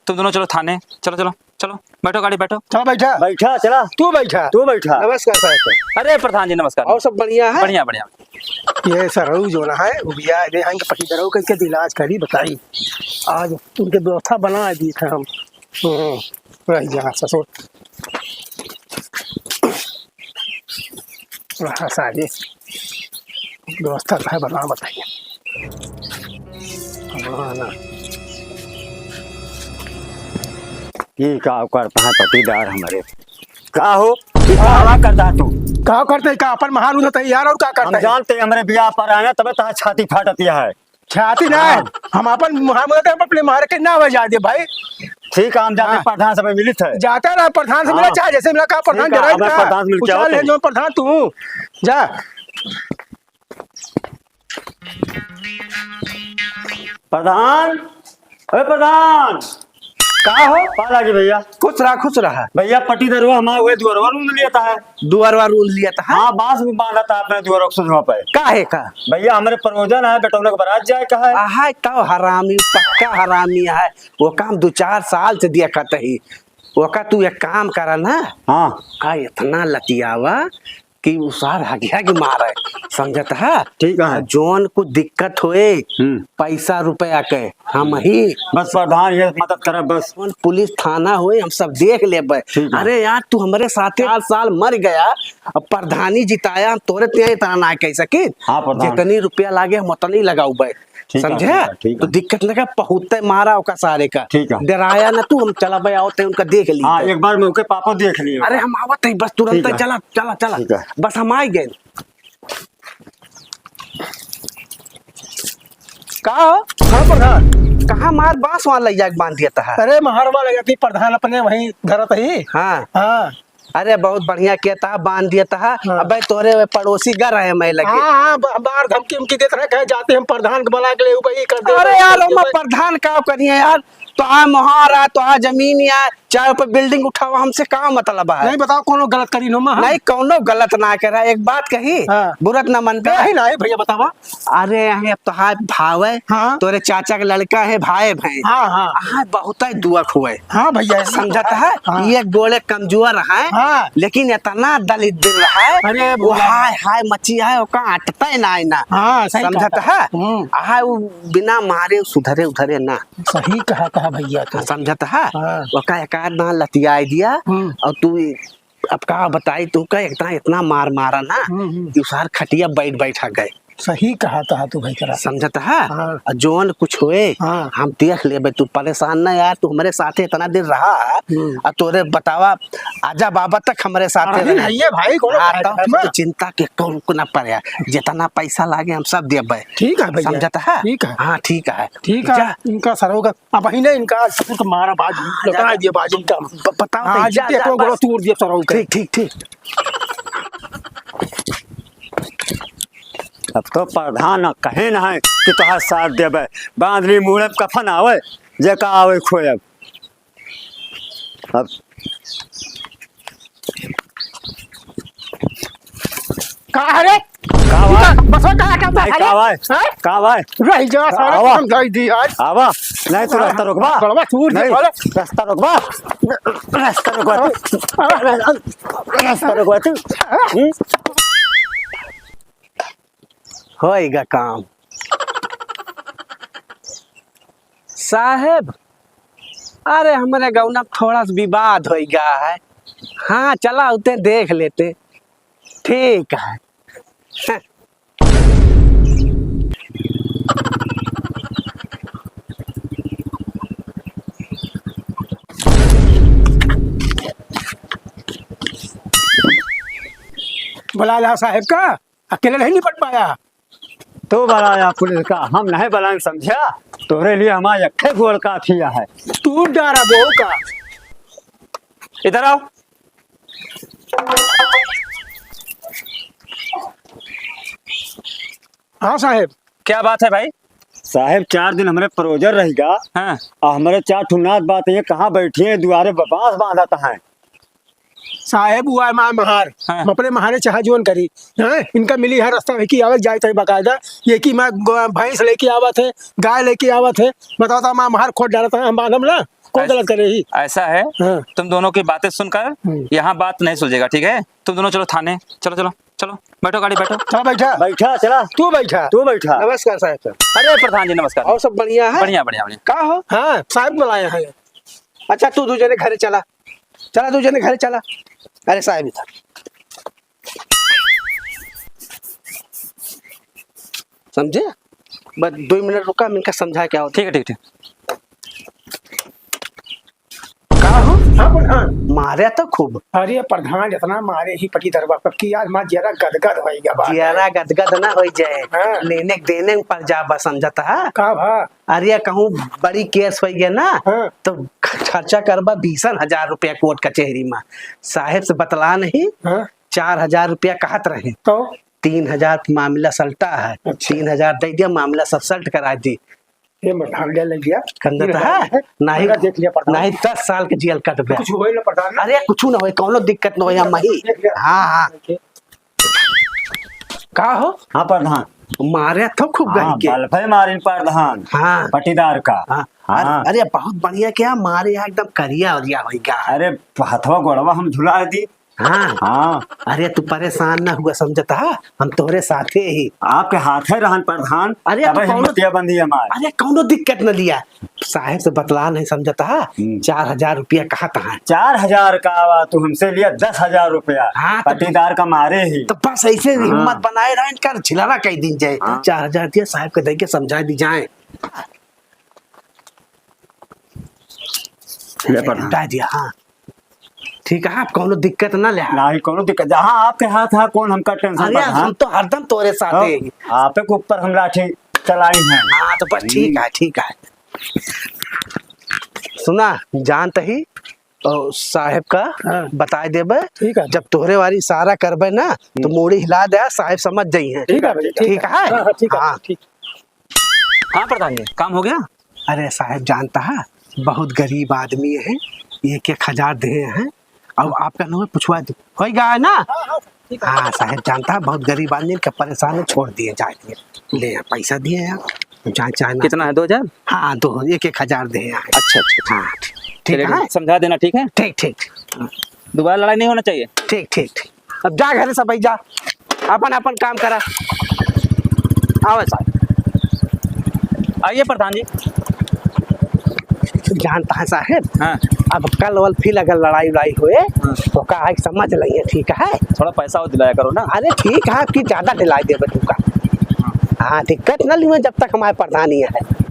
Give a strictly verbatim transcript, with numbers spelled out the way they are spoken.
तुम दोनों चलो थाने, चलो, चलो, चलो, बैठो गाड़ी, बैठो। चलो बैठा। बैठा, चला। तू बैठा। तू बैठा। नमस्कार साहब। अरे प्रधान जी, नमस्कार। और सब बढ़िया है? बढ़िया, बढ़िया। ये सरऊ जो ना है, वो भैया, ये यहाँ के पटीदारों का इनके इलाज करी, बताई। आज उनके व्यवस्था बना दी था हम। हम्म, रह गया ससुर। रहा सारे व्यवस्था का है, बना बताइए। हाँ ना। ये का करता है पटीदार हमरे? का हो? ये का करता है तू? का करते हैं? का अपन महान उधर तैयार और का करते हम हैं? जानते हैं हमरे बियाह पर आए हैं, तबे तहां छाती फाटत है। छाती ना, हाँ। हम अपन मुहामुआ के, हम अपने मारे के ना बजा दे भाई। ठीक है, हम जाते हाँ। प्रधान से मिलित है। जाता रहा प्रधान से मिला, हाँ। चाहे जैसे मिला, कहा प्रधान ठीक है, जरा हमें का प्रधान से मिल के उछाल आवत है है। जो प्रधान तू जा। प्रधान, ए प्रधान। का हो? पाला जी भैया। खुश रहा, खुश रहा। भैया, पटीदरवा हमार उहे दुअरवा रूंद लिया था। दुअरवा रूंद लिया था? हाँ, बांस भी बांधा था अपने दुअरवा के सोझवा पे। काहे का? भैया, हमरे परोजन है, बेटौना के बारात जाए का है। आहा, तो हरामी, पक्का हरामी है। वो काम दो चार साल से दिया करते ही। ओका तू एक काम करा ना। हाँ। आ, इतना लतियावा कि उ सार हगिया के मारे, समझत है? ठीक है। आ, जौन कुछ दिक्कत होए, हम्म। पैसा रुपया के, हम ही। बस प्रधान, ये मदद करे बस। कौन पुलिस थाना होए, हम सब देख लेबे। ठीक है। अरे यार, तू हमरे साथे चार साल मर गया, अब प्रधानी जिताया, हम तोरे ते इतना ना कह सके। हाँ, प्रधान। जितनी रुपया लागे, हम उतनी लगाउबे। ठीक है, समझे? ठीक है, ठीक है। तो दिक्कत ना का, बहुते मारा ओका सारे का। ठीक है। डराया ना तू, हम चला बे, आवत है, उनका देख ली। हाँ, एक बार मैं उनके पापा देख लिए। अरे, हम आवत है, बस तुरंत ठीक है। चला, चला, चला। ठीक है। बस हम आ गए। का हो? हाँ, प्रधान। कहाँ मार बांस वाला ले जाके बांध दिया था? अरे, महारवा ले जाती प्रधान अपने वहीं धरत ही। हाँ। हाँ। अरे, बहुत बढ़िया किया था, बांध दिया था। हाँ। अबे, तोरे वे पड़ोसी घर रहे मैं लगे। हाँ, हाँ, ब-, बार धमकी उमकी देत रहे, कहे, "जाते हम प्रधान के बुला के ले, ऊ भाई कर दे, अरे भाई यार, कर दे, ओमा भाई।" प्रधान का करिए यार? तो आ मोहार आ, तो आ जमीन आ, चाहे ऊपर building उठावा, हमसे का मतलब है? नहीं, बताओ, कोनो गलत करी नो हम? नहीं, कोनो गलत ना करा। एक बात कही, हाँ। बुरत ना मन पे। नहीं, नहीं, भैया, बतावा। अरे, अहे, अब तो हाय भाव है, हाँ। तोरे चाचा के लड़का है, भाई भाई। हाँ, हाँ। हाँ, बहुत ही दुख हुए। हाँ भैया, समझत है? हाँ। ये गोले कमजोर है, हाँ। लेकिन इतना दलिद्र है, अरे वो भगवान। हाय, हाय मची है, ओका अटता ही ना, ना। हाँ, सही समझत कहता है? है। हम्म। हाँ, वो बिना मारे सुधरे उधरे ना। सही कहा, कहा भैया तो। समझत है? हाँ। ओका एक आध ना लतियाए दिया, हम्म। और तू अब का बताई तू का इतना, इतना मार मारा ना हम्म, हम्म। कि उ सार खटिया बैठ बैठा गए। सही कहा था तू भाई करा। समझत है? हाँ। आ जौन कुछ होए, हाँ। हम देख लेबे, तू परेशान ना यार, तू हमरे साथे इतना दिन रहा है, हम्म। आ तोरे बतावा, आजा बाबा तक हमरे साथे अरे रहे। नहीं, ये भाई, कोनो हाँ, फायदा तब ना। तू चिंता के कौन को ना पड़े, जितना पैसा लागे हम सब देबे। ठीक है भैया। समझत है? ठीक है। हाँ, ठीक है। ठीक है, जा। इनका सरोगा अब ही ने इनका ससुर के मारा बाज, हाँ, लौटा जा। दिया बाज इनका। ब-, बताओ हाँ, भाई, जा, जितने जा, को बस। गोड़ा तोड़ दिया सरऊ के। ठीक, ठीक, ठीक। अब तो प्रधान कहे न है कि तोहार साथ देबे। बांध ली मूड़े में कफन आवे, जेका आवे खोए अब। अब का है रे? का बा? बसवा का, का, नहीं, का बा? का बा? हैं? का बा? रह जा, सारे आवा। काम जाई दी आज। आवा। नहीं तो रास्ता रोकबा। गड़वा सूर जी नहीं, बोले। रास्ता रोकबा। रास्ता रोकबा तू। आवा। रास्ता रोकबा तू। हम्म? होएगा काम। साहेब, अरे हमरे गौना में थोड़ा सा विवाद हो गया है। हाँ, चला उते देख लेते। ठीक है। बुला ला साहेब का, अकेले नहीं निपट पाया। तू बुलाया पुलिस का, हम नहीं बुलाएं समझा, तोरे लिए हमारा यक्खे गोल काफी है। तू डरा बहू का। इधर आओ। हाँ साहेब। क्या बात है भाई? साहेब, चार दिन हमरे परोजर रहेगा। हाँ। और हमरे चार ठो नात बात ये कहाँ बैठी है, दुआरे ब-, बांस बांधत हैं। साहेब, हुआ है मार महार। हाँ। हम अपने महारे चाहे जोन करी। हाँ, इनका मिली है रास्ता, है कि आवत जाए तहीं बकायदा। ये कि मैं ग-, भैंस लेके आवत है, गाय लेके आवत है। बताओ तो मार महार खोद डालत है, हम बांधम ना। कौन ऐस-, गलत करे ही? ऐसा है, हाँ। तुम दोनों की बातें सुनकर हम्म। यहाँ बात नहीं सुलझेगा, ठीक है? तुम दोनों चलो थाने, चलो, चलो, चलो, बैठो, गाड़ी बैठो। चलो, बैठा। बैठा, चला। तू बैठा। तू बैठा। नमस्कार साहब, साहब। अरे प्रधान जी, नमस्कार। और सब बढ़िया है? बढ़िया, बढ़िया, बढ़िया। का हो? हाँ, साहब बुलाए हैं। अच्छा, तू दू जने घरे चला। चला, दू जने घरे चला। अरे साहब, इधर। समझे? बस दो मिनट रुका, हम इनका समझा क्या होता। ठीक है, ठीक, ठीक। का हो? हाँ, प्रधान। मारे तो खूब। अरे, प्रधान इतना मारे ही पटीदरवा पर कि आज मार जियरा गदगद होइ गया बात। जियरा गदगद ना होइ जाए। हाँ। लेने के देने में पड़ जा बस, समझता है? का भा? अरे, कहूँ बड़ी केस होइ गया ना, हाँ। तो खर्चा करबा बीसन हजार रुपया कोर्ट कचहरी में। साहेब से बतला नहीं, हाँ। चार हजार रुपया कहत रहे। तो? तीन हजार मामला सलटा है। अच्छा। तीन हजार दे दिया, मामला सब सल्ट करा दी। ये मत भाग जा, ले लिया। कंदत तीन हजार है? है। नहीं, मेरा देख लिया प्रधान। नहीं, दस साल के जेल कटबे। कुछ होई ना प्रधान? अरे, कुछ ना होई, कौनो दिक्कत ना होई, हम ही। देख लिया। हाँ, हाँ। ओके। का हो? हाँ प्रधान। मारे तो खूब हाँ, गई के। बल्फे मारिन प्रधान। हाँ। पटीदार का। हाँ। हाँ। अरे, अरे, बहुत बढ़िया क्या मारे, यहाँ एकदम करिया उरिया होई गा। अरे, हथवा गोड़वा हम झुला दी। हाँ। हाँ। अरे, तू परेशान ना हुआ, समझता है, हम तोहरे साथे ही। आपके हाथे रहन प्रधान, अरे, तबे तू कौनो, हिम्मतिया बंधी हमार। अरे, कौनो दिक्कत न लिया, साहेब से बतला नहीं, समझता है, हम्म। चार हजार रुपया कहत है। चार हजार का आवा, तू हमसे लिया दस हजार रुपया, हाँ, तो पटीदार का मारे ही। तो बस ऐसे हाँ। हिम्मत बनाए रह, इनका छिलारा कई दिन जाए। हाँ। चार हजार दिया, साहेब के दे के समझा दी जाए। ले प्रधान। डाल दिया, हाँ। ठीक है, आप कौनो दिक्कत ना ले। नाही, कौनो दिक्कत। जहाँ आपके हाथ है, कौन हमका टेंशन अरे, प्रधान? हम तो हरदम तोरे साथे तो ही। आपे के ऊपर हम लाठी चलाई हैं। हाँ, तो बस ठीक हम्म। है, ठीक है। सुना, जानत ही, ओ, साहेब का हाँ। बताए देबे। ठीक है। जब तोहरे वारी इशारा करबे ना, तो हम्म। मूड़ी हिला दे, साहेब समझ जाई हैं। ठीक है भैया, ठीक ठीक है। है? हाँ, हाँ, ठीक है, हाँ। ठीक। हाँ प्रधान जी, काम हो गया? अरे साहेब, जानता है, बहुत गरीब आदमी है, एक एक हजार दे हैं, अब आपका नाम पूछवा दे, होई गया है ना? हाँ, हाँ, ठीक है। हाँ साहेब, जानता है, बहुत गरीब आदमी का परेशान है, छोड़ दिए, जाए दिए, ले पैसा दिए यार, जाए चाहे ना। कितना है, दो हजार? हाँ, दो, एक एक हजार दे हैं। अच्छा, अच्छा, अच्छा। हाँ, ठीक, ठीक चलिए, है? समझा देना, ठीक है? ठीक, ठीक। दोबारा लड़ाई नहीं होना चाहिए। ठीक, ठीक, ठीक। अब जा घरे सब, जा, अपन, अपन काम करा। आवे साहब। आइए प्रधान जी। जानता है साहेब, हाँ। अब कल वल फिर अगर लड़ाई उड़ाई होए, हाँ। तो का है समझ लइहे, ठीक है? थोड़ा पैसा और दिलाया करो ना। अरे ठीक है, आपकी ज्यादा दिलाई देबे तुमका। हाँ, दिक्कत ना लिहे जब तक हमारे प्रधान ही है।